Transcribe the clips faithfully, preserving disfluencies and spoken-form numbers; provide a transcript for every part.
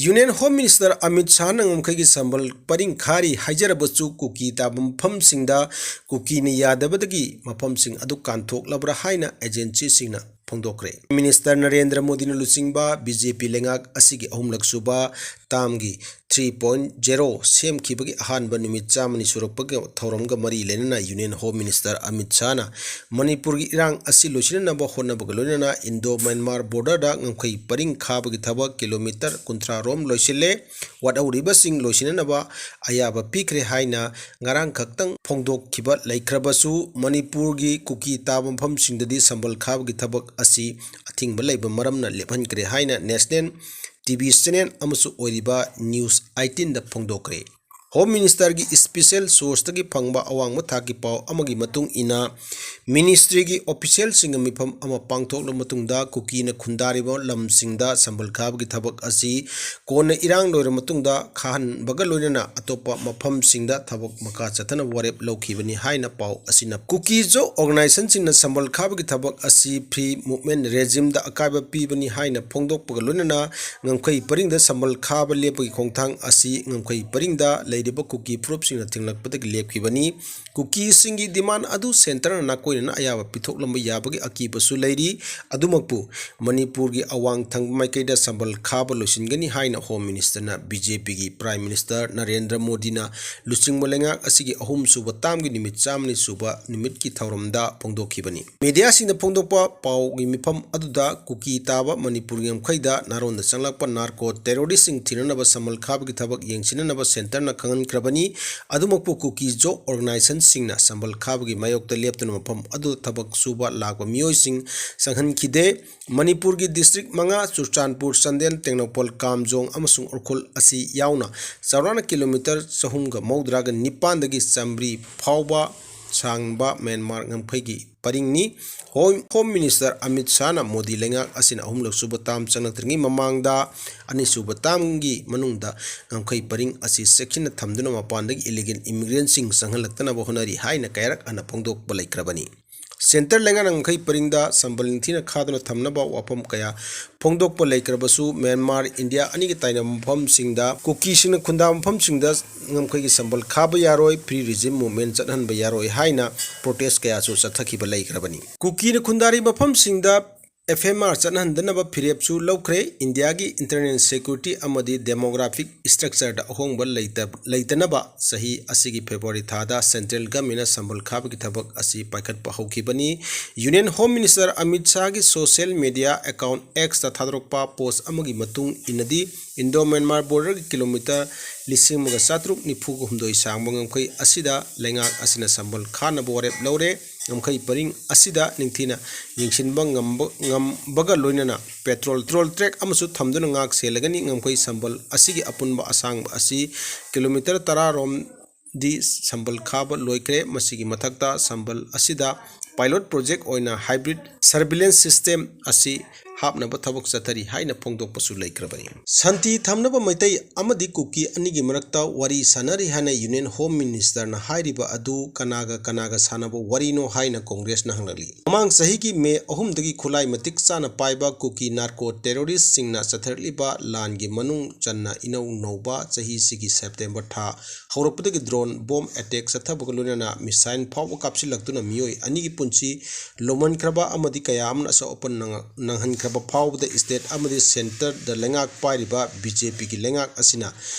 Union Home Minister Amit Shahꯅ ꯉꯝꯈꯩꯒꯤ ꯁꯝꯕꯜ ꯄꯔꯤꯡ ꯈꯥꯔꯤ ꯍꯥꯏꯖꯔꯕꯁꯨ, ꯀꯨꯀꯤ ꯇꯥꯕ ꯃꯐꯝꯁꯤꯡꯗ ꯀꯨꯀꯤꯅ ꯌꯥꯗꯕꯗꯒꯤ ꯃꯐꯝꯁꯤꯡ ꯑꯗꯨ ꯀꯥꯟꯊꯣꯛꯂꯕ꯭ꯔꯥ ꯍꯥꯏꯅ agencyꯁꯤꯡꯅ ꯐꯣꯡꯗꯣꯛꯈ꯭ꯔꯦ꯫ Minister ꯅꯔꯦꯟꯗ꯭ꯔ ꯃꯣꯗꯤꯅ ꯂꯨꯆꯤꯡꯕ BJP ꯂꯩꯉꯥꯛ ꯑꯁꯤꯒꯤ ꯑꯍꯨꯝꯂꯛ ꯁꯨꯕ termꯒꯤ three point zero ꯁꯦꯝꯈꯤꯕꯒꯤ ꯑꯍꯥꯟꯕ ꯅꯨꯃꯤꯠ ꯆꯥꯝꯃꯅꯤ ꯁꯨꯔꯛꯄꯒꯤ ꯊꯧꯔꯝꯒ ꯃꯔꯤ ꯂꯩꯅꯅ Union Home Minister Amit Shahꯅ ꯃꯅꯤꯄꯨꯔꯒꯤ ꯏꯔꯥꯡ ꯑꯁꯤ ꯂꯣꯏꯁꯤꯟꯅꯅꯕ ꯍꯣꯠꯅꯕꯒ ꯂꯣꯏꯅꯅ Indo-Myanmar borderꯗ ꯉꯝꯈꯩ ꯄꯔꯤꯡ ꯈꯥꯕꯒꯤ ꯊꯕꯛ kilometre ꯀꯨꯟꯊ꯭ꯔꯥ ꯔꯣꯝ ꯂꯣꯏꯁꯤꯜꯂꯦ, ꯋꯥꯠꯍꯧꯔꯤꯕꯁꯤꯡ ꯂꯣꯏꯁꯤꯟꯅꯅꯕ ꯑꯌꯥꯕ ꯄꯤꯈ꯭ꯔꯦ ꯍꯥꯏꯅ ꯉꯔꯥꯡ ꯈꯛꯇꯪ ꯐꯣꯡꯗꯣꯛꯈꯤꯕ ꯂꯩꯈ꯭ꯔꯕꯁꯨ, ꯃꯅꯤꯄꯨꯔꯒꯤ ꯀꯨꯀꯤ ꯇꯥꯕ ꯃꯐꯝꯁꯤꯡꯗꯗꯤ ꯁꯝꯕꯜ ꯈꯥꯕꯒꯤ ꯊꯕꯛ ꯑꯁꯤ ꯑꯊꯤꯡꯕ ꯂꯩꯕ ꯃꯔꯝꯅ ꯂꯦꯞꯍꯟꯈ꯭ꯔꯦ ꯍꯥꯏꯅ national TV channel ꯑꯃꯁꯨ ꯑꯣꯏꯔꯤꯕ News eighteenꯗ ꯐꯣꯡꯗꯣꯛꯈ꯭ꯔꯦ꯫ Home Ministerꯒꯤ special sourceꯇꯒꯤ ꯐꯪꯕ ꯑꯋꯥꯡꯕ ꯊꯥꯛꯀꯤ ꯄꯥꯎ ꯑꯃꯒꯤ ꯃꯇꯨꯡ ꯏꯟꯅ, ministryꯒꯤ officialꯁꯤꯡꯒ ꯃꯤꯐꯝ ꯑꯃ ꯄꯥꯡꯊꯣꯛꯂꯕ ꯃꯇꯨꯡꯗ ꯀꯨꯀꯤꯅ ꯈꯨꯟꯗꯥꯔꯤꯕ ꯂꯝꯁꯤꯡꯗ ꯁꯝꯕꯜ ꯈꯥꯕꯒꯤ ꯊꯕꯛ ꯑꯁꯤ ꯀꯣꯟꯅ ꯏꯔꯥꯡ ꯂꯣꯏꯔ ꯃꯇꯨꯡꯗ ꯈꯥꯍꯟꯕꯒ ꯂꯣꯏꯅꯅ ꯑꯇꯣꯞꯄ ꯃꯐꯝꯁꯤꯡꯗ ꯊꯕꯛ ꯃꯈꯥ ꯆꯠꯊꯅꯕ ꯋꯥꯔꯦꯞ ꯂꯧꯈꯤꯕꯅꯤ ꯍꯥꯏꯅ ꯄꯥꯎ ꯑꯁꯤꯅ꯫ ꯀꯨꯀꯤ ꯖꯣ organisationꯁꯤꯡꯅ ꯁꯝꯕꯜ ꯈꯥꯕꯒꯤ ꯊꯕꯛ ꯑꯁꯤ free movement regimeꯗ ꯑꯀꯥꯏꯕ ꯄꯤꯕꯅꯤ ꯍꯥꯏꯅ ꯐꯣꯡꯗꯣꯛꯄꯒ ꯂꯣꯏꯅꯅ ꯉꯝꯈꯩ ꯄꯔꯤꯡꯗ ꯁꯝꯕꯜ ꯈꯥꯕ ꯂꯦꯞꯄꯒꯤ ꯈꯣꯡꯊꯥꯡ ꯑꯁꯤ ꯉꯝꯈꯩ ꯄꯔꯤꯡꯗ ꯂꯩꯔꯤꯕ ꯀꯨꯀꯤ ꯐꯨꯔꯨꯞꯁꯤꯡꯅ ꯊꯦꯡꯂꯛꯄꯗꯒꯤ ꯂꯦꯞꯈꯤꯕꯅꯤ꯫ ꯀꯨꯀꯤꯁꯤꯡꯒꯤ demand ꯑꯗꯨ centreꯅ ꯅꯥꯀꯣꯏꯅꯅ ꯑꯌꯥꯕ ꯄꯤꯊꯣꯛꯂꯝꯕ ꯌꯥꯕꯒꯤ ꯑꯀꯤꯕꯁꯨ ꯂꯩꯔꯤ꯫ ꯑꯗꯨꯃꯛꯄꯨ ꯃꯅꯤꯄꯨꯔꯒꯤ ꯑꯋꯥꯡ ꯊꯪꯕ ꯃꯥꯏꯀꯩꯗ ꯁꯝꯕꯜ ꯈꯥꯕ ꯂꯣꯏꯁꯤꯟꯒꯅꯤ ꯍꯥꯏꯅ Home Ministerꯅ BJPꯒꯤ Prime Minister ꯅꯔꯦꯟꯗ꯭ꯔ ꯃꯣꯗꯤꯅ ꯂꯨꯆꯤꯡꯕ ꯂꯩꯉꯥꯛ ꯑꯁꯤꯒꯤ ꯑꯍꯨꯝꯁꯨꯕ termꯒꯤ ꯅꯨꯃꯤꯠ ꯆꯥꯝꯃꯅꯤ ꯁꯨꯕ ꯅꯨꯃꯤꯠꯀꯤ ꯊꯧꯔꯝꯗ ꯐꯣꯡꯗꯣꯛꯈꯤꯕꯅꯤ꯫ Mediaꯁꯤꯡꯗ ꯐꯣꯡꯗꯣꯛꯄ ꯄꯥꯎꯒꯤ ꯃꯤꯐꯝ ꯑꯗꯨꯗ ꯀꯨꯀꯤ ꯇꯥꯕ ꯃꯅꯤꯄꯨꯔꯒꯤ ꯉꯝꯈꯩꯗ ꯅꯥꯔꯣꯟꯗ ꯆꯪꯂꯛꯄ narco terroristꯁꯤꯡ ꯊꯤꯅꯅꯕ ꯁꯝꯕꯜ ꯈꯥꯕꯒꯤ ꯊꯕꯛ ꯌꯦꯡꯁꯤꯟꯅꯅꯕ centreꯅ ꯈꯪꯍꯟꯈ꯭ꯔꯕꯅꯤ꯫ ꯑꯗꯨꯃꯛꯄꯨ ꯀꯨꯀꯤ ꯖꯣ organisationꯁꯤꯡꯅ ꯁꯝꯕꯜ ꯈꯥꯕꯒꯤ ꯃꯥꯌꯣꯛꯇ ꯂꯦꯞꯇꯨꯅ ꯃꯐꯝ ꯑꯗꯨꯗ ꯊꯕꯛ ꯁꯨꯕ ꯂꯥꯛꯄ ꯃꯤꯑꯣꯏꯁꯤꯡ ꯆꯪꯍꯟꯈꯤꯗꯦ꯫ ꯃꯅꯤꯄꯨꯔꯒꯤ district ꯃꯉꯥ, ꯆꯨꯔꯆꯥꯟꯄꯨꯔ, ꯆꯥꯟꯗꯦꯜ, ꯇꯦꯡꯅꯧꯄꯜ, ꯀꯥꯝꯖꯣꯡ ꯑꯃꯁꯨꯡ ꯎꯈ꯭ꯔꯨꯜ ꯑꯁꯤ ꯌꯥꯎꯅ ꯆꯥꯎꯔꯥꯛꯅ kilometre ꯆꯍꯨꯝꯒ ꯃꯧꯗ꯭ꯔꯥꯒ ꯅꯤꯄꯥꯟꯗꯒꯤ ꯆꯥꯃꯔꯤ ꯐꯥꯎꯕ ꯁꯥꯡꯕ ꯃ꯭ꯌꯥꯟꯃꯥꯔ ꯉꯝꯈꯩꯒꯤ ꯄꯔꯤꯡꯅꯤ꯫ Home, Home Minister ꯑꯃꯤꯠ ꯁꯥꯍꯅ ꯃꯣꯗꯤ ꯂꯩꯉꯥꯛ ꯑꯁꯤꯅ ꯑꯍꯨꯝꯂꯛ ꯁꯨꯕ term ꯆꯪꯂꯛꯇ꯭ꯔꯤꯉꯩ ꯃꯃꯥꯡꯗ ꯑꯅꯤꯁꯨꯕ termꯒꯤ ꯃꯅꯨꯡꯗ ꯉꯝꯈꯩ ꯄꯔꯤꯡ ꯑꯁꯤ ꯆꯦꯛꯁꯤꯟꯅ ꯊꯝꯗꯨꯅ ꯃꯄꯥꯟꯗꯒꯤ illegal immigrantꯁꯤꯡ ꯆꯪꯍꯜꯂꯛꯇꯅꯕ ꯍꯣꯠꯅꯔꯤ ꯍꯥꯏꯅ ꯀꯌꯥꯔꯛ ꯍꯟꯅ ꯐꯣꯡꯗꯣꯛꯄ ꯂꯩꯈ꯭ꯔꯕꯅꯤ꯫ Centre ꯂꯩꯉꯥꯛꯅ ꯉꯝꯈꯩ ꯄꯔꯤꯡꯗ ꯁꯝꯕꯜ ꯅꯤꯡꯊꯤꯅ ꯈꯥꯗꯨꯅ ꯊꯝꯅꯕ ꯋꯥꯐꯝ ꯀꯌꯥ ꯐꯣꯡꯗꯣꯛꯄ ꯂꯩꯈ꯭ꯔꯕꯁꯨ, ꯃ꯭ꯌꯥꯟꯃꯥꯔ ꯏꯟꯗꯤꯌꯥ ꯑꯅꯤꯒꯤ ꯇꯥꯏꯅꯕ ꯃꯐꯝꯁꯤꯡꯗ ꯀꯨꯀꯤꯁꯤꯡꯅ ꯈꯨꯟꯗꯥꯕ ꯃꯐꯝꯁꯤꯡꯗ ꯉꯝꯈꯩꯒꯤ ꯁꯝꯕꯜ ꯈꯥꯕ ꯌꯥꯔꯣꯏ, Free Regime Movement ꯆꯠꯍꯟꯕ ꯌꯥꯔꯣꯏ ꯍꯥꯏꯅ protest ꯀꯌꯥꯁꯨ ꯆꯠꯊꯈꯤꯕ ꯂꯩꯈ꯭ꯔꯕꯅꯤ꯫ ꯀꯨꯀꯤꯅ ꯈꯨꯟꯗꯥꯔꯤ ꯃꯐꯝꯁꯤꯡꯗ F M R ꯆꯠꯅꯍꯟꯗꯅꯕ ꯐꯤꯔꯦꯞꯁꯨ ꯂꯧꯈ꯭ꯔꯦ꯫ ꯏꯟꯗꯤꯌꯥꯒꯤ internal security ꯑꯃꯗꯤ demographic structureꯗ ꯑꯍꯣꯡꯕ ꯂꯩꯇ-, ꯂꯩꯇꯅꯕ ꯆꯍꯤ ꯑꯁꯤꯒꯤ February ꯊꯥꯗ central governmentꯅ ꯁꯝꯕꯜ ꯈꯥꯕꯒꯤ ꯊꯕꯛ ꯑꯁꯤ ꯄꯥꯏꯈꯠꯄ ꯍꯧꯈꯤꯕꯅꯤ꯫ Union Home Minister Amit ꯁꯥꯍꯒꯤ social media account Xꯇ ꯊꯥꯗꯣꯔꯛꯄ post ꯑꯃꯒꯤ ꯃꯇꯨꯡ ꯏꯟꯅꯗꯤ, Indo-Myanmar borderꯒꯤ kilometre ꯂꯤꯁꯤꯡ ꯑꯃꯒ ꯆꯥꯇ꯭ꯔꯨꯛ ꯅꯤꯐꯨꯒ ꯍꯨꯝꯗꯣꯏ ꯁꯥꯡꯕ ꯉꯝꯈꯩ ꯑꯁꯤꯗ ꯂꯩꯉꯥꯛ ꯑꯁꯤꯅ ꯁꯝꯕꯜ ꯈꯥꯅꯕ ꯋꯥꯔꯦꯞ ꯂꯧꯔꯦ꯫ ꯉꯝꯈꯩ ꯄꯔꯤꯡ ꯑꯁꯤꯗ ꯅꯤꯡꯊꯤꯅ ꯌꯦꯡꯁꯤꯟꯕ ꯉꯝꯕ, ꯉꯝꯕꯒ ꯂꯣꯏꯅꯅ patrol, patrol track ꯑꯃꯁꯨ ꯊꯝꯗꯨꯅ ꯉꯥꯛ ꯁꯦꯜꯂꯒꯅꯤ꯫ ꯉꯝꯈꯩ ꯁꯝꯕꯜ ꯑꯁꯤꯒꯤ ꯑꯄꯨꯟꯕ ꯑꯁꯥꯡꯕ ꯑꯁꯤ kilometre ꯇꯔꯥ ꯔꯣꯝꯗꯤ ꯁꯝꯕꯜ ꯈꯥꯕ ꯂꯣꯏꯈ꯭ꯔꯦ꯫ ꯃꯁꯤꯒꯤ ꯃꯊꯛꯇ ꯁꯝꯕꯜ ꯑꯁꯤꯗ pilot project ꯑꯣꯏꯅ hybrid surveillance system ꯑꯁꯤ ꯍꯥꯞꯅꯕ ꯊꯕꯛ ꯆꯠꯊꯔꯤ ꯍꯥꯏꯅ ꯐꯣꯡꯗꯣꯛꯄꯁꯨ ꯂꯩꯈ꯭ꯔꯕꯅꯤ꯫ ꯁꯥꯟꯇꯤ ꯊꯝꯅꯕ ꯃꯩꯇꯩ ꯑꯃꯗꯤ ꯀꯨꯀꯤ ꯑꯅꯤꯒꯤ ꯃꯔꯛꯇ ꯋꯥꯔꯤ ꯁꯥꯟꯅꯔꯤ ꯍꯥꯏꯅ Union Home Ministerꯅ ꯍꯥꯏꯔꯤꯕ ꯑꯗꯨ ꯀꯅꯥꯒ ꯀꯅꯥꯒ ꯁꯥꯟꯅꯕ ꯋꯥꯔꯤꯅꯣ ꯍꯥꯏꯅ Congressꯅ ꯍꯪꯂꯛꯂꯤ꯫ ꯃꯃꯥꯡ ꯆꯍꯤꯒꯤ May ꯑꯍꯨꯝꯗꯒꯤ ꯈꯨꯠꯂꯥꯏ ꯃꯇꯤꯛ ꯆꯥꯅ ꯄꯥꯏꯕ ꯀꯨꯀꯤ narco terroristꯁꯤꯡꯅ ꯆꯠꯊꯔꯛꯂꯤꯕ ꯂꯥꯟꯒꯤ ꯃꯅꯨꯡ ꯆꯟꯅ ꯏꯅꯧ ꯅꯧꯕ ꯆꯍꯤꯁꯤꯒꯤ September ꯊꯥ ꯍꯧꯔꯛꯄꯗꯒꯤ drone bomb attack ꯆꯠꯊꯕꯒ ꯂꯣꯏꯅꯅ missile ꯐꯥꯎꯕ ꯀꯥꯞꯁꯤꯜꯂꯛꯇꯨꯅ ꯃꯤꯑꯣꯏ ꯑꯅꯤꯒꯤ ꯄꯨꯟꯁꯤ ꯂꯣꯝꯍꯟꯈ꯭ꯔꯕ ꯑꯃꯗꯤ ꯀꯌꯥ ꯑꯃꯅ ꯑꯁꯣꯛ ꯑꯄꯟ ꯅꯪ-, ꯅꯪꯍꯟꯈ꯭ꯔꯕ ꯐꯥꯎꯕꯗ state ꯑꯃꯗꯤ centreꯗ ꯂꯩꯉꯥꯛ ꯄꯥꯏꯔꯤꯕ BJPꯒꯤ ꯂꯩꯉꯥꯛ ꯑꯁꯤꯅ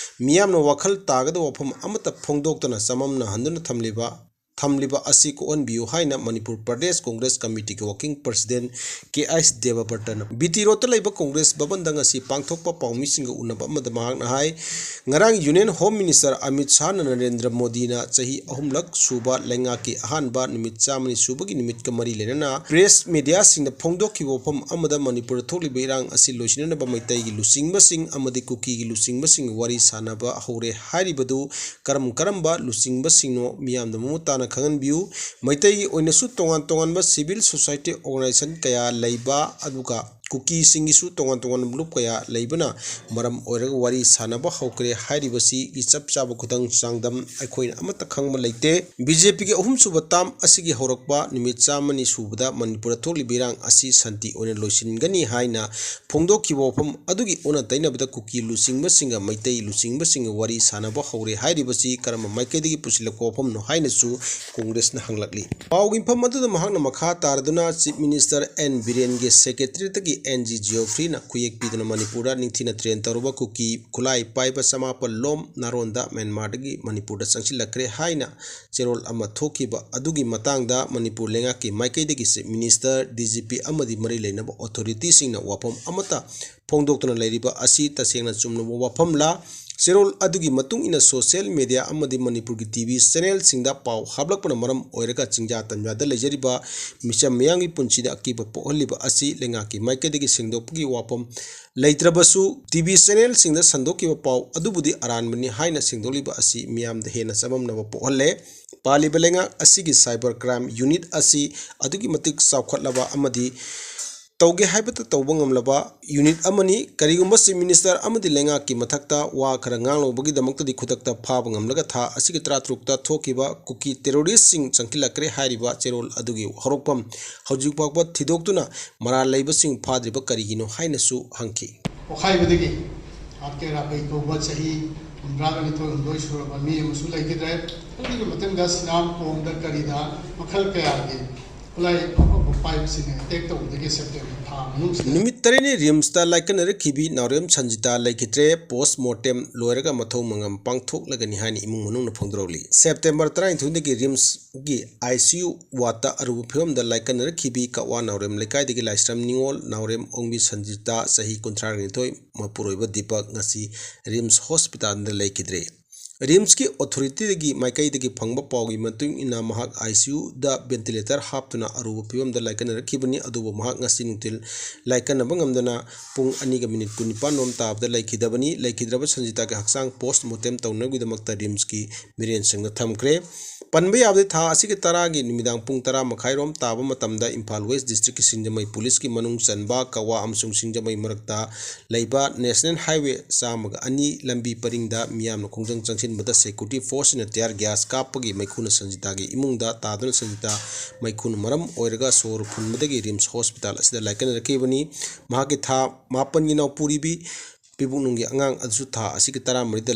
ꯃꯤꯌꯥꯝꯅ ꯋꯥꯈꯜ ꯇꯥꯒꯗꯕ ꯋꯥꯐꯝ ꯑꯃꯠꯇ ꯐꯣꯡꯗꯣꯛꯇꯅ ꯆꯃꯝꯅꯍꯟꯗꯨꯅ ꯊꯝꯂꯤꯕ, ꯊꯝꯂꯤꯕ ꯑꯁꯤ ꯀꯣꯛꯍꯟꯕꯤꯌꯨ ꯍꯥꯏꯅ Manipur Pradesh Congress Committeeꯒꯤ working president K I ꯗꯦꯕꯕ꯭ꯔꯇꯅ B T Roadꯇ ꯂꯩꯕ Congress ꯚꯕꯟꯗ ꯉꯁꯤ ꯄꯥꯡꯊꯣꯛꯄ ꯄꯥꯎꯃꯤꯁꯤꯡꯒ ꯎꯅꯕ ꯑꯃꯗ ꯃꯍꯥꯛꯅ ꯍꯥꯏ, ꯉꯔꯥꯡ Union Home Minister Amit ꯁꯥꯍꯅ Narendra ꯃꯣꯗꯤꯅ ꯆꯍꯤ ꯑꯍꯨꯝꯂꯛ ꯁꯨꯕ ꯂꯩꯉꯥꯛꯀꯤ ꯑꯍꯥꯟꯕ ꯅꯨꯃꯤꯠ ꯆꯥꯝꯃꯅꯤ ꯁꯨꯕꯒꯤ ꯅꯨꯃꯤꯠꯀ ꯃꯔꯤ ꯂꯩꯅꯅ press mediaꯁꯤꯡꯗ ꯐꯣꯡꯗꯣꯛꯈꯤꯕ ꯋꯥꯐꯝ ꯑꯃꯗ ꯃꯅꯤꯄꯨꯔꯗ ꯊꯣꯛꯂꯤꯕ ꯏꯔꯥꯡ ꯑꯁꯤ ꯂꯣꯏꯁꯤꯟꯅꯅꯕ ꯃꯩꯇꯩꯒꯤ ꯂꯨꯆꯤꯡꯕꯁꯤꯡ ꯑꯃꯗꯤ ꯀꯨꯀꯤꯒꯤ ꯂꯨꯆꯤꯡꯕꯁꯤꯡ ꯋꯥꯔꯤ ꯁꯥꯟꯅꯕ ꯍꯧꯔꯦ ꯍꯥꯏꯔꯤꯕꯗꯨ ꯀꯔꯝ ꯀꯔꯝꯕ ꯂꯨꯆꯤꯡꯕꯁꯤꯡꯅꯣ ꯃꯤꯌꯥꯝꯗ ꯃꯃꯨꯠ ꯇꯥꯅ ꯈꯪꯍꯟꯕꯤꯌꯨ꯫ ꯃꯩꯇꯩꯒꯤ ꯑꯣꯏꯅꯁꯨ ꯇꯣꯉꯥꯟ ꯇꯣꯉꯥꯟꯕ civil society organization ꯀꯌꯥ ꯂꯩꯕ, ꯑꯗꯨꯒ ꯀꯨꯀꯤꯁꯤꯡꯒꯤꯁꯨ ꯇꯣꯉꯥꯟ ꯇꯣꯉꯥꯟꯕ ꯂꯨꯞ ꯀꯌꯥ ꯂꯩꯕꯅ ꯃꯔꯝ ꯑꯣꯏꯔꯒ ꯋꯥꯔꯤ ꯁꯥꯅꯕ ꯍꯧꯈ꯭ꯔꯦ ꯍꯥꯏꯔꯤꯕꯁꯤꯒꯤ ꯆꯞ ꯆꯥꯕ ꯈꯨꯗꯝ ꯆꯥꯡꯗꯝ ꯑꯩꯈꯣꯏꯅ ꯑꯃꯠꯇ ꯈꯪꯕ ꯂꯩꯇꯦ꯫ ꯕꯤ ꯖꯦ ꯄꯤꯒꯤ ꯑꯍꯨꯝꯁꯨꯕ ꯇꯥꯝ ꯑꯁꯤꯒꯤ ꯍꯧꯔꯛꯄ ꯅꯨꯃꯤꯠ ꯆꯥꯝꯃꯅꯤ ꯁꯨꯕꯗ ꯃꯅꯤꯄꯨꯔꯗ ꯊꯣꯛꯂꯤꯕ ꯏꯔꯥꯡ ꯑꯁꯤ ꯁꯥꯟꯇꯤ ꯑꯣꯏꯅ ꯂꯣꯏꯁꯤꯟꯒꯅꯤ ꯍꯥꯏꯅ ꯐꯣꯡꯗꯣꯛꯈꯤꯕ ꯋꯥꯐꯝ ꯑꯗꯨꯒꯤ ꯑꯣꯟꯅ ꯇꯩꯅꯕꯗ ꯀꯨꯀꯤ ꯂꯨꯆꯤꯡꯕꯁꯤꯡꯒ ꯃꯩꯇꯩ ꯂꯨꯆꯤꯡꯕꯁꯤꯡꯒ ꯋꯥꯔꯤ ꯁꯥꯅꯕ ꯍꯧꯔꯦ ꯍꯥꯏꯔꯤꯕꯁꯤ ꯀꯔꯝꯕ ꯃꯥꯏꯀꯩꯗꯒꯤ ꯄꯨꯁꯤꯜꯂꯛꯄ ꯋꯥꯐꯝꯅꯣ ꯍꯥꯏꯅꯁꯨ ꯀꯣꯡꯒ꯭ꯔꯦꯁꯅ ꯍꯪꯂꯛꯂꯤ꯫ ꯄꯥꯎꯒꯤ ꯃꯤꯐꯝ ꯑꯗꯨꯗ ꯃꯍꯥꯛꯅ ꯃꯈꯥ ꯇꯥꯔꯗꯨꯅ Chief Minister ꯑꯦꯟ ꯕꯤꯔꯦꯟꯒꯤ Secretariat ꯀꯤ ꯑꯦꯟ ꯖꯤ ꯖꯤꯑꯣꯐ꯭ꯔꯤꯅ ꯈꯨꯌꯦꯛ ꯄꯤꯗꯨꯅ ꯃꯅꯤꯄꯨꯔꯗ ꯅꯤꯡꯊꯤꯅ train ꯇꯧꯔꯕ ꯀꯨꯀꯤ ꯈꯨꯠꯂꯥꯏ ꯄꯥꯏꯕ ꯆꯃꯥꯄꯜ ꯂꯣꯝ ꯅꯥꯔꯣꯟꯗ ꯃ꯭ꯌꯥꯟꯃꯥꯔꯗꯒꯤ ꯃꯅꯤꯄꯨꯔꯗ ꯆꯪꯁꯤꯜꯂꯛꯈ꯭ꯔꯦ ꯍꯥꯏꯅ ꯆꯦꯔꯣꯜ ꯑꯃ ꯊꯣꯛꯈꯤꯕ ꯑꯗꯨꯒꯤ ꯃꯇꯥꯡꯗ ꯃꯅꯤꯄꯨꯔ ꯂꯩꯉꯥꯛꯀꯤ ꯃꯥꯏꯀꯩꯗꯒꯤ Chief Minister, D G P ꯑꯃꯗꯤ ꯃꯔꯤ ꯂꯩꯅꯕ authority ꯁꯤꯡꯅ ꯋꯥꯐꯝ ꯑꯃꯠꯇ ꯐꯣꯡꯗꯣꯛꯇꯨꯅ ꯂꯩꯔꯤꯕ ꯑꯁꯤ ꯇꯁꯦꯡꯅ ꯆꯨꯝꯂꯕ ꯋꯥꯐꯝꯂꯥ? ꯆꯦꯔꯣꯜ ꯑꯗꯨꯒꯤ ꯃꯇꯨꯡ ꯏꯟꯅ social media ꯑꯃꯗꯤ ꯃꯅꯤꯄꯨꯔꯒꯤ ꯇꯤ ꯚꯤ channel ꯁꯤꯡꯗ ꯄꯥꯎ ꯍꯥꯞꯂꯛꯄꯅ ꯃꯔꯝ ꯑꯣꯏꯔꯒ ꯆꯤꯡꯖꯥ ꯇꯝꯌꯥꯗ ꯂꯩꯖꯔꯤꯕ ꯃꯤꯆꯝ ꯃꯤꯌꯥꯝꯒꯤ ꯄꯨꯟꯁꯤꯗ ꯑꯀꯤꯕ ꯄꯣꯛꯍꯜꯂꯤꯕ ꯑꯁꯤ ꯂꯩꯉꯥꯛꯀꯤ ꯃꯥꯏꯀꯩꯗꯒꯤ ꯁꯦꯡꯗꯣꯛꯄꯒꯤ ꯋꯥꯐꯝ ꯂꯩꯇ꯭ꯔꯕꯁꯨ, ꯇꯤ ꯚꯤ channel ꯁꯤꯡꯗ ꯁꯟꯗꯣꯛꯈꯤꯕ ꯄꯥꯎ ꯑꯗꯨꯕꯨꯗꯤ ꯑꯔꯥꯟꯕꯅꯤ ꯍꯥꯏꯅ ꯁꯦꯡꯗꯣꯛꯂꯤꯕ ꯑꯁꯤ ꯃꯤꯌꯥꯝꯗ ꯍꯦꯟꯅ ꯆꯃꯝꯅꯕ ꯄꯣꯛꯍꯜꯂꯦ꯫ ꯄꯥꯜꯂꯤꯕ ꯂꯩꯉꯥꯛ ꯑꯁꯤꯒꯤ cyber crime unit ꯑꯁꯤ ꯑꯗꯨꯛꯀꯤ ꯃꯇꯤꯛ ꯆꯥꯎꯈꯠꯂꯕ ꯑꯃꯗꯤ ꯇꯧꯒꯦ ꯍꯥꯏꯕꯇ ꯇꯧꯕ ꯉꯝꯂꯕ unit ꯑꯃꯅꯤ꯫ ꯀꯔꯤꯒꯨꯝꯕ Chief Minister ꯑꯃꯗꯤ ꯂꯩꯉꯥꯛꯀꯤ ꯃꯊꯛꯇ ꯋꯥ ꯈꯔ ꯉꯥꯡꯂꯨꯕꯒꯤꯗꯃꯛꯇꯗꯤ ꯈꯨꯗꯛꯇ ꯐꯥꯕ ꯉꯝꯂꯒ ꯊꯥ ꯑꯁꯤꯒꯤ ꯇꯔꯥꯇꯔꯨꯛꯇ ꯊꯣꯛꯈꯤꯕ ꯀꯨꯀꯤ terrorist ꯁꯤꯡ ꯆꯪꯁꯤꯜꯂꯛꯈ꯭ꯔꯦ ꯍꯥꯏꯔꯤꯕ ꯆꯦꯔꯣꯜ ꯑꯗꯨꯒꯤ ꯍꯧꯔꯛꯐꯝ ꯍꯧꯖꯤꯛ ꯐꯥꯎꯕ ꯊꯤꯗꯣꯛꯇꯨꯅ ꯃꯔꯥꯜ ꯂꯩꯕꯁꯤꯡ ꯐꯥꯗ꯭ꯔꯤꯕ ꯀꯔꯤꯒꯤꯅꯣ ꯍꯥꯏꯅꯁꯨ ꯍꯪꯈꯤ꯫ ꯄꯣꯛꯈꯥꯏꯕꯗꯒꯤ ꯑꯥꯔ ꯀꯦ ꯔꯥꯕꯩ ꯀꯧꯕ ꯆꯍꯤ ꯍꯨꯝꯗ꯭ꯔꯥꯒ ꯅꯤꯊꯣꯏ ꯍꯨꯝꯗꯣꯏ ꯁꯨꯔꯕ ꯃꯤ ꯑꯃꯁꯨ ꯂꯩꯈꯤꯗ꯭ꯔꯦ꯫ ꯑꯗꯨꯒꯤ ꯃꯇꯨꯡꯗ ꯁꯤꯅꯥꯝꯀꯣꯡꯗ ꯀꯔꯤꯗ ꯃꯈꯜ ꯀꯌꯥꯒꯤ ꯈꯨꯠꯂꯥꯏ ꯑꯐꯕ ꯄꯥꯏꯕꯁꯤꯡꯅ attack ꯇꯧꯕꯗꯒꯤ September ꯊꯥ ꯃꯅꯨꯡꯁꯤꯗ ꯅꯨꯃꯤꯠ ꯇꯔꯦꯠꯅꯤ ꯔꯤꯝꯁꯇ ꯂꯥꯏꯀꯠꯅꯔꯛꯈꯤꯕꯤ ꯅꯥꯎꯔꯦꯝ ꯁꯟꯖꯤꯇꯥ ꯂꯩꯈꯤꯗ꯭ꯔꯦ꯫ Post mortem ꯂꯣꯏꯔꯒ ꯃꯊꯧ ꯃꯉꯝ ꯄꯥꯡꯊꯣꯛꯂꯒꯅꯤ ꯍꯥꯏꯅ ꯏꯃꯨꯡ ꯃꯅꯨꯡꯅ ꯐꯣꯡꯗꯣꯔꯛꯂꯤ꯫ September ꯇꯔꯥꯅꯤꯊꯣꯏꯗꯒꯤ ꯔꯤꯝꯁꯀꯤ I C U ward ꯇ ꯑꯔꯨꯕ ꯐꯤꯕꯝꯗ ꯂꯥꯏꯀꯠꯅꯔꯛꯈꯤꯕꯤ ꯀꯛꯋꯥ ꯅꯥꯎꯔꯦꯝ ꯂꯩꯀꯥꯏꯗꯒꯤ ꯂꯥꯏꯁ꯭ꯔꯝ ꯅꯤꯉꯣꯜ, ꯅꯥꯎꯔꯦꯝ ꯑꯣꯡꯕꯤ ꯁꯟꯖꯤꯇꯥ, ꯆꯍꯤ ꯀꯨꯟꯊ꯭ꯔꯥ ꯅꯤꯊꯣꯏ, ꯃꯄꯨꯔꯣꯏꯕ ꯗꯤꯄꯛ ꯉꯁꯤ ꯔꯤꯝꯁ ꯍꯣꯁꯄꯤꯇꯥꯜꯗ ꯂꯩꯈꯤꯗ꯭ꯔꯦ꯫ ꯔꯤꯝꯁꯀꯤ authority ꯗꯒꯤ ꯃꯥꯏꯀꯩꯗꯒꯤ ꯐꯪꯕ ꯄꯥꯎꯒꯤ ꯃꯇꯨꯡ ꯏꯟꯅ ꯃꯍꯥꯛ I C U the ventilator ꯍꯥꯞꯇꯨꯅ ꯑꯔꯨꯕ ꯐꯤꯕꯝꯗ ꯂꯥꯏꯀꯠꯅꯔꯛꯈꯤꯕꯅꯤ, ꯑꯗꯨꯕꯨ ꯃꯍꯥꯛ ꯉꯁꯤ ꯅꯨꯡꯊꯤꯜ ꯂꯥꯏꯀꯠꯅꯕ ꯉꯝꯗꯅ ꯄꯨꯡ ꯑꯅꯤꯒ ꯃꯤꯅꯤꯠ ꯀꯨꯟꯅꯤꯄꯥꯟ ꯂꯣꯝ ꯇꯥꯕꯗ ꯂꯩꯈꯤꯗꯕꯅꯤ꯫ ꯂꯩꯈꯤꯗ꯭ꯔꯕ ꯁꯟꯖꯤꯇꯥꯒꯤ ꯍꯛꯆꯥꯡ post mortem ꯇꯧꯅꯕꯒꯤꯗꯃꯛꯇ ꯔꯤꯝꯁꯀꯤ ꯃꯤꯔꯦꯟꯁꯪꯗ ꯊꯝꯈ꯭ꯔꯦ꯫ ꯄꯟꯕ ꯌꯥꯕꯗꯤ ꯊꯥ ꯑꯁꯤꯒꯤ ꯇꯔꯥꯒꯤ ꯅꯨꯃꯤꯗꯥꯡ ꯄꯨꯡ ꯇꯔꯥ ꯃꯈꯥꯏꯔꯣꯝ ꯇꯥꯕ ꯃꯇꯝꯗ ꯏꯝꯐꯥꯜ ꯋꯦꯁ ꯗꯤꯁꯇ꯭ꯔꯤꯛꯀꯤ ꯁꯤꯡꯖꯃꯩ ꯄꯨꯂꯤꯁꯀꯤ ꯃꯅꯨꯡ ꯆꯟꯕ ꯀꯋꯥ ꯑꯃꯁꯨꯡ ꯁꯤꯡꯖꯃꯩ ꯃꯔꯛꯇ ꯂꯩꯕ ꯅꯦꯁꯅꯦꯜ ꯍꯥꯏꯋꯦ ꯆꯥꯝꯃꯒ ꯑꯅꯤ ꯂꯝꯕꯤ ꯄꯔꯤꯡꯗ ꯃꯤꯌꯥꯝꯅ ꯈꯣꯡꯖꯪ ꯆꯪꯁꯤꯟꯕꯗ ꯁꯦꯀ꯭ꯌꯨꯔꯤꯇꯤ ꯐꯣꯔꯁꯁꯤꯡꯅ ꯇꯤꯌꯥꯔ ꯒ꯭ꯌꯥꯁ ꯀꯥꯞꯄꯒꯤ ꯃꯩꯈꯨꯅ ꯁꯟꯖꯤꯇꯥꯒꯤ ꯏꯃꯨꯡꯗ ꯇꯥꯗꯨꯅ ꯁꯟꯖꯤꯇꯥ ꯃꯩꯈꯨꯅ ꯃꯔꯝ ꯑꯣꯏꯔꯒ ꯁꯣꯔ ꯐꯨꯟꯕꯗꯒꯤ ꯔꯤꯝꯁ ꯍꯣꯁꯄꯤꯇꯥꯜ ꯑꯁꯤꯗ ꯂꯥꯏꯀꯠꯅꯔꯛꯈꯤꯕꯅꯤ꯫ ꯃꯍꯥꯛꯀꯤ ꯊꯥ ꯃꯥꯄꯟꯒꯤ ꯅꯥꯎꯄꯨꯔꯤꯕꯤ ꯄꯤꯕꯨꯛꯅꯨꯡꯒꯤ ꯑꯉꯥꯡ ꯑꯗꯨꯁꯨ ꯊꯥ ꯑꯁꯤꯒꯤ ꯇꯔꯥꯃꯔꯤꯗ